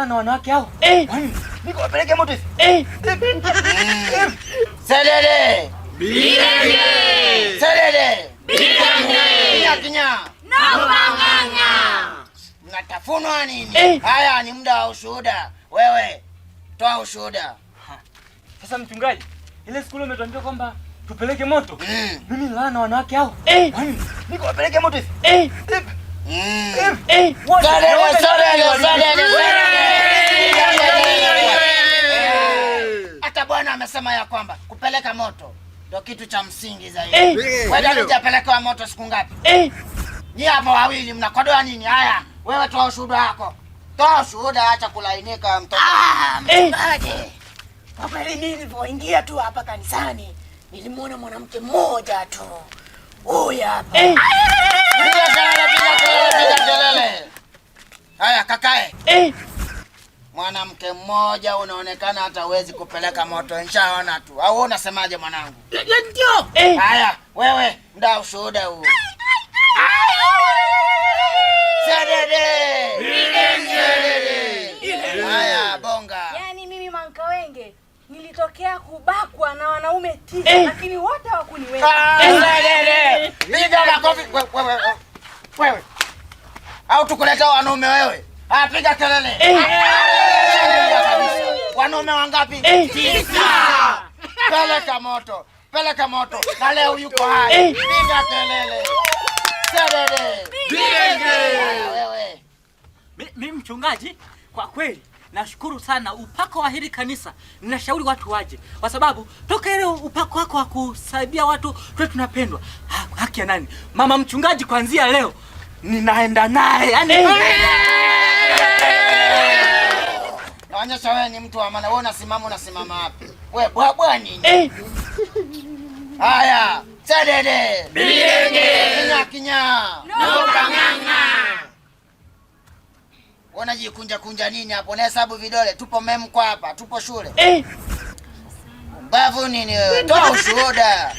nilala na wanawake hao. Niko wapeleke moto hivi. Selele. Bilenge. Selele. Bilenge. Kinya kinya. Nopang'ang'a. Mnatafunwa nini? Haya ni muda wa ushuhuda. Wewe toa ushuhuda. Sasa mchungaji, ile siku ile umetuambia kwamba tupeleke moto. Mimi nilala na wanawake hao. Niko wapeleke moto hivi. Wote, Selele, wote selele, nilala. Selele, selele. Hata Bwana amesema ya kwamba kupeleka moto ndio kitu cha msingi zaidi. Wewe hujapelekewa moto siku ngapi? Nyie hapo wawili mnakodoa nini? Haya, wewe toa ushuhuda wako. Toa ushuhuda, acha kulainika mtoto. Ah, mchungaji. Kwa kweli mimi nilipoingia tu hapa kanisani nilimwona mwanamke mmoja tu. Huyu hapa. Piga kelele, piga kelele, piga kelele. Haya, kakae. Mwanamke mmoja unaonekana hata huwezi kupeleka moto, nishaona tu. Au wewe unasemaje mwanangu? Ndio. Haya, wewe mda ushuhuda huu. Sedede. Sedede. Haya, bonga. Yaani mimi Mankawenge nilitokea kubakwa na wanaume 9 lakini wote hawakuniweza. Ah, sedede. Piga makofi wewe wewe. Wewe. Au tukuleta wanaume wewe? Ah, piga kelele. Shangilia kabisa. Wanaume wangapi? 9. Peleka moto. Peleka moto. Na leo yuko hai. Piga kelele. Sedede. Haya, wewe. Mimi mchungaji, kwa kweli nashukuru sana upako wa hili kanisa. Ninashauri watu waje, kwa sababu toka ile upako wako wa kusaidia watu tuwe tunapendwa. Haki ya nani? Mama mchungaji, kuanzia leo ninaenda naye. Yaani Naonyesha wewe ni mtu wa maana. Wewe unasimama, unasimama wapi? Wewe bwabwa nini? Haya, sedede. Bilenge. Kinya kinya. Nopang'ang'a. Unajikunja kunja nini hapo? Unahesabu vidole. Tupo memkwa hapa, tupo shule. Mbavu nini wewe? Toa ushuhuda.